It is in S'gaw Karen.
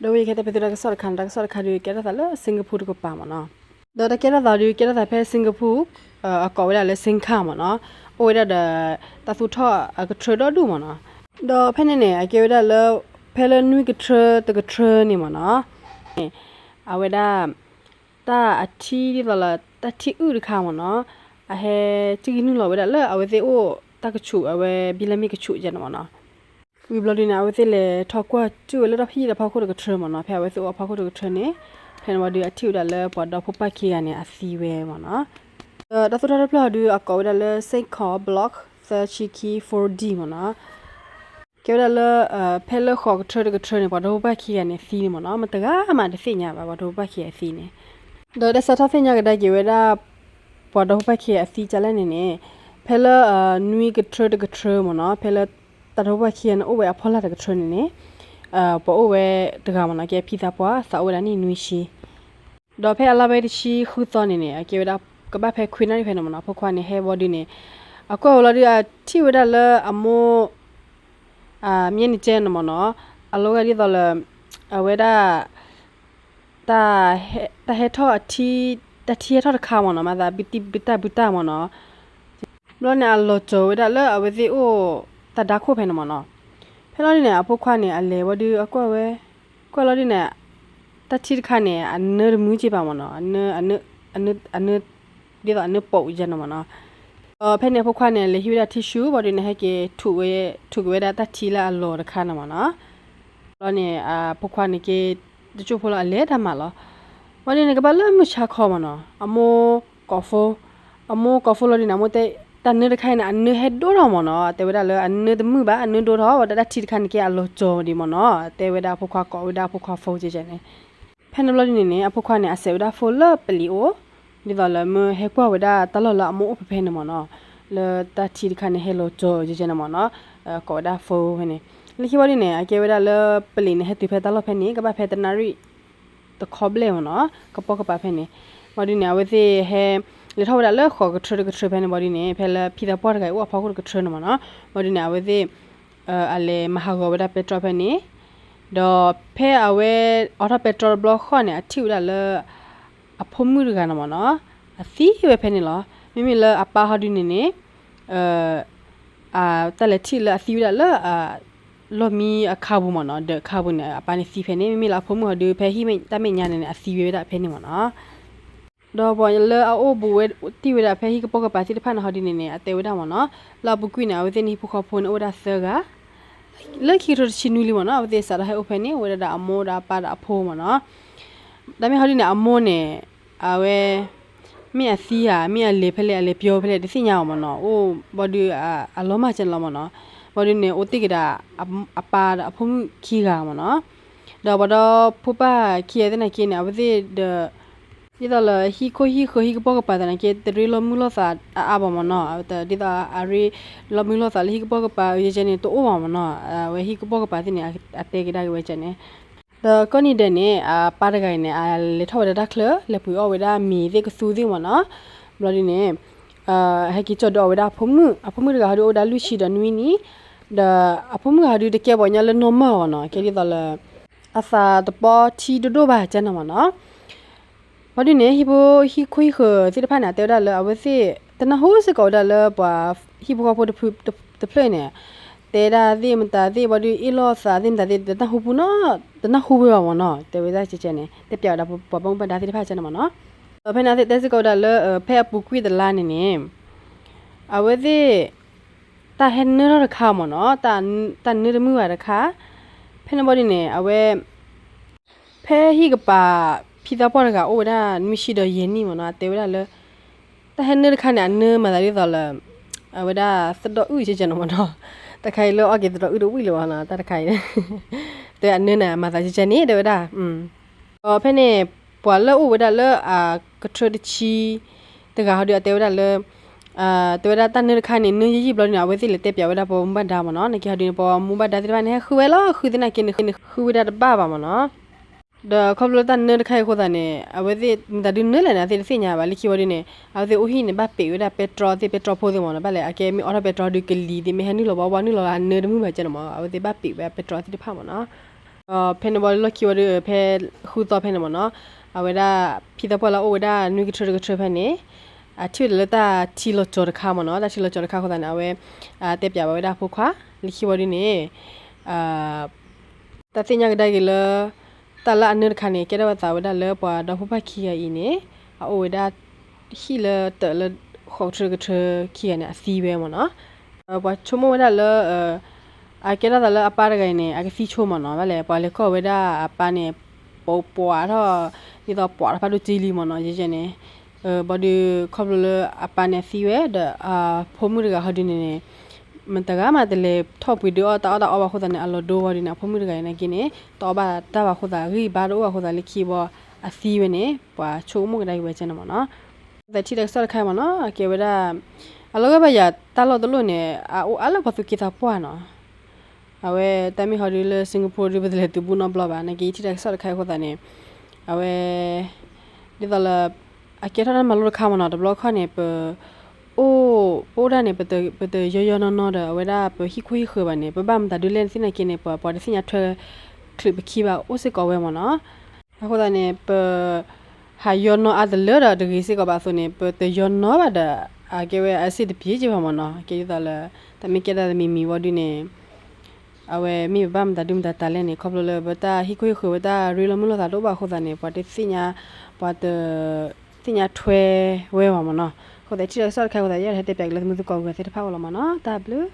ဒီးဝဲယကဟဲတဲပသးတၢ်ကစီၣ်တခါန့ၣ်, တၢ်ကစီၣ်တခါဒီး ကဲထီၣ်သးလၢ Singapore တကပၤမ့ၢ်နီၤ. ဒီးတၢ်ကဲထီၣ်သးဒီး ကဲထီၣ်သးဖဲ Singapore, အကိးဝဲဒၣ်လၢ Sengkang မ့ၢ်နီၤ. အိၣ်ဝဲဒၣ်ဒီး တၢ်သူၣ်ထီၣ်အကထြၢဒီဒူၣ်မ့ၢ်နီၤ. ဒီးဖဲန့ၣ်န့ၣ် အကဲဝဲဒၣ်လၢ ဖဲလၢနွံကထြၢတကထြၢန့ၣ်မ့ၢ်နီၤ, အဝဲဒၣ် တၢ်အထံဒ်သိးလၢ တၢ်ထံအုၣ်တခါမ့ၢ်နီၤ, အဟဲ ကံၣ်ကနုာ်လီၤဝဲဒၣ်လၢအဝဲသ့ၣ်အိၣ်တၢ်ကဆူး အဝဲ ဘံလၢမ့ၢ်ကဆူးကဲန့ၣ်မ့ၢ်နီၤ. ဝံၤဘျီဒုန့ၣ် အဝဲသ့ၣ်လဲၤထီၣ်ကွၢ်စူၣ်ဝဲလၢတၢ်ဖံးတၢ်ဖီခိၣ်တကထြၢမ့ၢ်နီၤ, ဖဲအဝဲသ့ၣ်အိၣ်အဖီခိၣ်တကထြၢန့ၣ်, ဖဲန့ၣ်ဝံၤဒီး အထံၣ်ဝဲဒၣ်လၢပှၤဒီဖိပၢ်ခံဂၤန့ၣ် အသံဝဲမ့ၢ်နီၤ. ဒီးတၢ်သူၣ်ထီၣ်တဖျၢၣ်ဟီဒု အကိးဝဲဒၣ်လၢ Sengkang Block သၢဆံခံ four D မ့ၢ်နီၤ. ကဲဝဲဒၣ်လၢ ဖဲလၢဃိးကထြၢတကထြၢန့ၣ် ပှၤဒီဖိပၢ်ခံဂၤန့ၣ်သံန့ၣ်မ့ၢ်နီၤ, မတဂၤမးတသ့ၣ်ညါဘၣ် ပှၤဒီဖိပၢ်ခံဂၤသံန့ၣ်. ဒီးတၢ်စးထီၣ်သ့ၣ်ညါကဒါက့ၤဝဲဒၣ် ပှၤဒီဖိပၢ်ခံဂၤအသံကလဲၣ်န့ၣ်န့ၣ်, ဖဲလၢ နွံကထြၢတကထြၢမ့ၢ်နီၤ, ဖဲလၢ တၢ်ဒီဖိပၢ်ခံဂၤန့ၣ် အိၣ်ဝဲအဖီလာ်တကထြၢန့ၣ်န့ၣ်, ပှၤအိၣ်ဝဲတဂၤမ့ၢ်နီၤ, ကဲဖံသးပှၢ် သးအိၣ်ဝဲဒၣ်န့ၣ်နွံဆံ ဒီးဖဲအလါဘဲတဆံဃုသီန့ၣ်န့ၣ် အကဲဝဲဒၣ် ကဘၣ်ဖဲခွံနၣ်ရံၣ်ဖဲန့ၣ်မ့ၢ်နီၤ, အဖိခွါန့ၣ်ဟဲဘီဒုန့ၣ်, အကွၢ်ဝဲလီၤဒု အထံၣ်ဝဲဒၣ်လၢအမိၢ် မ့ၢ်န့ၣ်ကဲန့ၣ်မ့ၢ်နီၤ, အလီၤဂာ်ဒ်သိးလၢ အဝဲဒၣ် တၢ်ဟဲထီၣ်အထံ, တၢ်ထံဟဲထီၣ်တခါမ့ၢ်နီၤ, မၤသးဘုတံၢ်ဘုတၢ်ဘုတၢ်မ့ၢ်နီၤ. ဘျီန့ၣ် အလီၤကၠီၤဝဲဒၣ်လၢအဝဲသ့ၣ်အိၣ်တၢ်ဒါခိၣ်ဖဲန့ၣ်မ့ၢ်နီၤ. ဖဲလီၤဒုန့ၣ် အဖိခွါန့ၣ် အလဲၤဝံၤဒီး အကွၢ်ဝဲ, ကွၢ်လီၤဒုန့ၣ် တၢ်ထံတခါန့ၣ် အနၢတမုာ်က့ဘၣ်မ့ၢ်နီၤ, အနၢ, အနၢ, အနၢ, ဒ်သိးအနၢပိာ်ကဲန့ၣ်မ့ၢ်နီၤ. ဒီးဖဲန့ၣ်အဖိခွါန့ၣ် လဲၤဟံးဝဲဒၣ် tissue ဘၣ်ဒုန့ၣ် ဟဲက့ၤ ထုးက့ၤဝဲဒၣ်တၢ်ထံလၢအလီၤတခါန့ၣ်မ့ၢ်နီၤ. ဘျီန့ၣ် အဖိခွါန့ၣ်က့ၤ တစိၢ်ဖိလၢအလဲၤတၢ်မၤလီၤ. ဘၣ်ဒုန့ၣ် ကဘၣ်လၢမုၢ်ဆါခီမ့ၢ်နီၤ, အမိၢ်ကိးဖိ, အမိၢ်ကိးဖိလီၤဒုန့ၣ် အမိၢ်တဲ တၢ်နၢတခါအံၤန့ၣ် အနၢဟဲဒိၣ်ထီၣ်မ့ၢ်နီၤ, တဲဝဲဒၣ်လၢအနၢတမုာ်ဘၣ်, အနၢဒိၣ်ထီၣ်, ဝံၤဒီးတၢ်ထံတခါန့ၣ်က့အလီၤကၠီၤဒံးမ့ၢ်နီၤ, တဲဝဲဒၣ်အဖိခွါကိးဝဲဒၣ်အဖိခွါဖိကဲကဲန့ၣ်. ဖဲန့ၣ်ဘျီဒုန့ၣ်န့ၣ် အဖိခွါန့ၣ် အစဲးဝဲဒၣ်ဖိလၢပလံၤအိၣ်, ဒ်သိးလၢမ့ၢ်ဟဲကွၢ်ဝဲဒၣ်တၢ်လီၢ်လၢအမိၢ်အိၣ်ဖဲဖဲန့ၣ်မ့ၢ်နီၤ, လၢတၢ်ထံတခါန့ၣ်ဟဲလီၤကၠီၤကဲကဲန့ၣ်မ့ၢ်နီၤ, ကိးဝဲဒၣ်ဖိဖဲန့ၣ်. လၢခံဘျီဒုန့ၣ် အကဲဝဲဒၣ်လၢပလံၤန့ၣ် ဟဲတုၤဖဲတၢ်လီၢ်ဖဲန့ၣ် ကဘၣ်ဖဲတနၣ်ရံၣ် တခီဘျဲၣ်မ့ၢ်နီၤ, ကပိာ်ကပၤဖဲန့ၣ်. ဘျီဒုန့ၣ် အဝဲသ့ၣ်ဟဲ လဲၤထီၣ်ဝဲဒၣ်လၢဃိးကထြၢတကထြၢဖဲန့ၣ် ဘျီဒုန့ၣ် ဖဲလၢဖံသးပှၢ်တဂၤအံၤအိၣ်အဖီခိၣ်တကထြၢန့ၣ်မ့ၢ်နီၤ, ဘျီဒုန့ၣ် အဝဲသ့ၣ် အလဲၤမၤဟးဂီၤဝဲဒၣ်ပဲတြီဖဲန့ၣ်, ဒီးဖဲအဝဲအိးထီၣ်ပဲတြီတဘျီဃီန့ၣ် အထံၣ်ဝဲဒၣ်လၢ အဖိမုၣ်တဂၤန့ၣ်မ့ၢ်နီၤ, အသံဝဲဖဲန့ၣ်လီၤ. မ့မ့ၢ်လၢအပၢ်ဟီဒုန့ၣ်န့ၣ် တၢ်လဲၤထံၣ်လၢအသံဝဲဒၣ်လၢ လီၢ်မံအခါပူၤမ့ၢ်နီၤ, ဒီးအခါပူၤန့ၣ် အပၢ်န့ၣ်သံဖဲန့ၣ်, မ့မ့ၢ်လၢအဖိမုၣ်ဟီဒု ဖဲဟံၣ်တၢ်မဲာ်ညါန့ၣ်န့ၣ် အသံဝဲဒၣ်ဖဲန့ၣ်မ့ၢ်နီၤ. ဒီးပှၤလၢအအိၣ်ဘူးဝဲတံၢ်ဝဲဒၣ်ဖဲဟံၣ်ကပိာ်ကပၤသ့ၣ်တဖၣ်န့ၣ်ဟီဒုန့ၣ်န့ၣ် အတဲဝဲဒၣ်မ့ၢ်နီၤ, လၢအပူၤကွံာ်န့ၣ် အဝဲသ့ၣ်န့ၣ်ဟံၣ်ဖိဃီဖိန့ၣ်အိၣ်ဝဲဒၣ်သၢဂၤ, လၢခံကထိတဆံနွံလံမ့ၢ်နီၤ, အဝဲသ့ၣ်စးထီၣ်ဟဲအိၣ်ဖဲန့ၣ် အိၣ်ဝဲဒၣ်ဒီးအမိၢ်ဒီးအပၢ်ဒီးအဖိမ့ၢ်နီၤ. ဒီးမ့ၢ်ဟီဒုန့ၣ် အမိၢ်န့ၣ် အဝဲ မ့ၢ်အသံဧါ မ့ၢ်အလဲၤဖဲလဲၣ် အလဲၤပျီဖဲလဲၣ် တသ့ၣ်ညါအီၤမ့ၢ်နီၤ, အိၣ်ဘီဒု အလီၤမၢ်ကဲန့ၣ်လီၤမ့ၢ်နီၤ. ဘီဒုန့ၣ် အိၣ်တ့ၢ်က့ၤဒီး အပၢ်ဒီးအဖိမုၣ်ခံဂၤမ့ၢ်နီၤ. ဒီးပှၤဒီဖိပၢ်ခံဂၤသ့ၣ်နာ်က့န့ၣ် အဝဲသ့ၣ်ဒီး ဒ်သိးလၢဟံၣ်ခိၣ်ဟံၣ်ဃၢၤ ဟံၣ်ကပိာ်ကပၤသနာ်က့ တရ့လီၤမုၢ်လီၤသးအါအါဘၣ်မ့ၢ်နီၤ, ဒ်သိးအရ့လီၤမုၢ်လီၤသးလၢဟံၣ်ကပိာ်ကပၤ ယဲကဲန့ၣ် တအိၣ်ဘၣ်မ့ၢ်နီၤ, အဝဲဟံၣ်ကပိာ်ကပၤသ့ၣ်န့ၣ် အတဲကဒါက့ၤဝဲကဲန့ၣ်. ဒီးကိးနံၤဒဲးန့ၣ် အပၢ်တဂၤအံၤန့ၣ် အလဲၤထီၣ်ဝဲဒၣ်တၢ်ချၢ လဲၤပှ့ၤအီၣ်ဝဲဒၣ်မ့ၤသ့ၣ်ကသူသ့ၣ်မ့ၢ်နီၤ. ဘျီဒုန့ၣ် ဟဲက့ၤကၠီၣ်ဒုးအီၣ်ဝဲဒၣ်အဖိမုၣ်, အဖိမုၣ်တဂၤဟီဒုအိၣ်ဝဲဒၣ်လွံၢ်ဆံဒီးနွံနံၣ်, ဒီးအဖိမုၣ်ဟီဒုတကဲပှၤကညီလၢနီၢ်မၢ်အီၤနီၤ, ကဲဒ်သိးလၢ အသးတပီထံဒိၣ်ဒိၣ်ဘၣ်ကဲန့ၣ်မ့ၢ်နီၤ. ဘျီဒုန့ၣ် ဟံၣ်ဖိဟံၣ်ဃၢၤသ့ၣ်တဖၣ်န့ၣ် အတဲဝဲဒၣ်လၢအဝဲသ့ၣ် တနၢ်ဟူစ့ၢ်ကီးဝဲဒၣ်လၢပှၤဟံၣ်ဖိဃီဖိတဖျၢၣ်န့ၣ် တဲဒၣ်သ့ၣ်မတၤသ့ၣ် ဘျီဒုအ့ၣ်လိာ်သးသ့ၣ်မတၤသ့ၣ် တနၢ်ဟူပူၤနီၤ, တနၢ်ဟူဝဲဘၣ်မ့ၢ်နီၤ, တဲဝဲဒၣ်ကဲကဲန့ၣ် တဲပျးဝဲဒၣ်ပှၤဘၣ်မူဘၣ်ဒါသ့ၣ်တဖၣ်ကဲန့ၣ်မ့ၢ်နီၤ. ဒီးဖဲန့ၣ်အဝဲသ့ၣ်တဲစ့ၢ်ကီးဝဲဒၣ်လၢ ဖဲအပူၤကွံာ်တလါန့ၣ်န့ၣ် အဝဲသ့ၣ် တၢ်ဟဲနၢထီၣ်တခါမ့ၢ်နီၤ, တၢ်နၢတမုာ်ဘၣ်တခါ, ဖဲန့ၣ်ဘျီဒုန့ၣ် အဝဲ ဖဲဟံၣ်ကပၤ ဖံသးပှၢ်တဂၤအိၣ်ဝဲဒၣ်နွံဆံဒီးယဲၢ်နံၣ်မ့ၢ်နီၤ, အတဲဝဲဒၣ်လၢ တၢ်ဟဲနၢတခါန့ၣ် အနၢမၤသးဒ်သိးလၢ အဝဲဒၣ်သဒီးအုၣ်ကဲကဲန့ၣ်မ့ၢ်နီၤ, တခါအံၤလၢအီၣ်က့ၤသဒီးအုၣ်တဝံၣ်လၢၤဘၣ်နီၤ, တၢ်တခါအံၤ တဲအနၢန့ၣ်မၤသးကဲကဲန့ၣ် တဲဝဲဒၣ် ဒီးဖဲန့ၣ် ပှၤလၢအိၣ်ဝဲဒၣ်လၢအကထၢတဆံတဂၤဟီဒု အတဲဝဲဒၣ်လၢ တဲဝဲဒၣ်တၢ်နၢတခါန့ၣ် နၢယံာ်ယံာ်ဘျီဒုန့ၣ် အဝဲသ့ၣ်လဲၤတဲပျးဝဲဒၣ်ပှၤမူဘၣ်ဒါမ့ၢ်နီၤ, နာ်က့ဟီဒုန့ၣ် ပှၤမူဘၣ်ဒါသ့ၣ်တဖၣ်န့ၣ် ဟဲဃုဝဲလီၤ, ဃုသနာ်က့န့ၣ် ဃုဝဲဒၣ်တဘၣ်ဘၣ်မ့ၢ်နီၤ. ဒီးခီဖျိလၢတၢ်နၢတခါအံၤအဃိသတးန့ၣ် အဝဲသ့ၣ်မတၤဒုနၢလဲၣ်န့ၣ် အဝဲသ့ၣ်တသ့ၣ်ညါဘၣ်, လၢခံဝံၤဒုန့ၣ် အဝဲသ့ၣ်အိၣ်ဟံၣ်န့ၣ် ဘၣ်ပ့းဝဲဒၣ်ပဲတြီသ့ၣ် ပဲတြီဖိသ့ၣ်မ့ၢ်နီၤ, ဘၣ်လဲၣ် အကဲမ့ၢ်အိးထီၣ်ပဲတြီဒုကလံၤသ့ၣ် မ့ၢ်ဟဲနုာ်လီၤဘၣ်ဘၣ်နုာ်လီၤဂၤနၢတမုာ်ဘၣ်ကဲန့ၣ်မ့ၢ်, အဝဲသ့ၣ်ဘၣ်ပ့းဝဲပဲတြီသ့ၣ်တဖၣ်မ့ၢ်နီၤ. ဖဲန့ၣ်ဘၣ်လီၢ်ခံဝံၤဒီး ဖဲဃုသီဖဲန့ၣ်မ့ၢ်နီၤ, အဝဲဒၣ် ဖံသးပှၢ်လၢအအိၣ်ဝဲဒၣ်နွံကထၢတကထၢဖဲန့ၣ် အထံၣ်ဝဲဒၣ်လၢတၢ်ထံလီၤကၠီၤတခါမ့ၢ်နီၤ, တၢ်ထံလီၤကၠီၤတခါအဃိသတးန့ၣ် အဝဲ တဲပၠးဘၣ်ဝဲဒၣ်အဖိခွါ လၢခံဝံၤဒုန့ၣ် တၢ်သ့ၣ်ညါကဒါက့ၤလၢ တၢ်လၢအနၢတခါန့ၣ် ကဲထီၣ်ဝဲသးဝဲဒၣ်လၢပှၤဒီဖိပၢ်ခံဂၤအံၤန့ၣ် အအိၣ်ဝဲဒၣ် ဟံၣ်လၢတၢးလၢ ဃိးကထၢတကထၢခံဂၤန့ၣ် အသံဝဲမ့ၢ်နီၤ. ပှၤဆိကမိၣ်ဝဲဒၣ်လၢ အကဲထီၣ်သးလၢအပၢ်တဂၤအံၤန့ၣ် အကသံဆိမ့ၢ်နီၤ, ဘၣ်လဲၣ် ပှၤလဲၤခီၣ်ဝဲဒၣ်အပၢ်န့ၣ် ပပှၤထီၣ် ဒ်သိးပှၤတဖၣ်ဒိၣ်ကလံမ့ၢ်နီၤ, ယဲယဲန့ၣ် ဘၣ်ဒီးခီဖျိလၢအပၢ်န့ၣ်အသံဝဲဒီး အဖိမုၣ်တဂၤဟီဒုန့ၣ်န့ၣ် မတဂၤမးတလဲၤထီၣ်ပှ့ၤဒုးအီၣ်တၢ်အီၣ်တၢ်အီဘၣ်အဃိသတးန့ၣ် အလီၢ်ဒိဝံၤဒုန့ၣ် အဖိမုၣ်တဂၤအံၤန့ၣ်က့န့ၣ် တအီၣ်ဘၣ်တၢ်ဘၣ်အဃိသတး ဂံၢ်ဘါတအိၣ်ဘၣ်အဃိသတး လၢခံဘီအသံဝဲန့ၣ် ပှၤဆိကမိၣ်ကဒါက့ၤဝဲကဲန့ၣ်မ့ၢ်နီၤ. သထံၣ်တၢ်ကစီၣ်တခါမ့ၢ်နီၤ အကဲဝဲဒၣ် အလီၢ်ဂၤဘၣ်ယၤတၢ်လီၢ်တလီၢ်န့ၣ် အအိၣ်အါလၢပှၤသူၣ်က့သးပှၢ်နီၤ. အဝဲတၢ်မ့ၢ်ဟီဒုလၢ Singapore ဒု ပတလဲၤတုၤဘူးနီတဘျီဘၣ် နာ်က့ယထံၣ်တၢ်ကစီၣ်တခါအဃိသတးန့ၣ် အဝဲ ဒ်သိးလၢ အကဲထီၣ်တၢ်မၤလိတခါမ့ၢ်နီၤ တဘျီခီန့ၣ် ပ အိၣ် ပအိၣ်ဒၣ်န့ၣ် ပတယီယီနီၢ်နီၢ်ဒီး အဝဲဒၣ်ပဟံၣ်ခိၣ်ဟံၣ်ဃၢၤဘၣ်န့ၣ် ပဘၣ်မတၤဒုလဲၣ်နသ့ၣ်နာ်က့န့ၣ် ပှၤပှၤတသ့ၣ်ညါထွဲ ချုးပခံဘၣ်အိၣ်စ့ၢ်ကီးဝဲမ့ၢ်နီၤ. အဃိသတးန့ၣ် ပ ဟးယီနီၢ်အါတလၢဒီးတဂ့ၤစ့ၢ်ကီးဘၣ်အသိးန့ၣ် ပတယီနီၢ်ဘၣ်ဒီး အကဲဝဲအစ့ၣ်တပျ့က့ဘၣ်မ့ၢ်နီၤ ကဲဒ်သိးလၢ တၢ်မ့ၢ်ကဲဒၣ်တမံၤမံၤဝံၤဒုန့ၣ် အဝဲမ့ၢ်ပဘၣ်မတၤဒုမတၤတၢ်လဲၣ်န့ၣ် ခီဖျိလၢပတၢ်ဟံၣ်ခိၣ်ဟံၣ်ဃၢၤဝဲတၢ်ရ့လိာ်မုာ်လိာ်သးတအိၣ်ဘၣ်အဃိသတးန့ၣ် ပှၤတသ့ၣ်ညါ ပှၤတ သ့ၣ်ညါထွဲဝဲဘၣ်မ့ၢ်နီၤ. အဃိသတးထံၣ်တၢ်ကစီၣ်တခါအဃိသတး ယဲဒၣ်ဟဲတဲပၠးက့ၤလၢသမုသကိးဂၤသ့ၣ်တဖၣ်အအိၣ်လီၤမ့ၢ်နီၤ တၢ်ဘျုး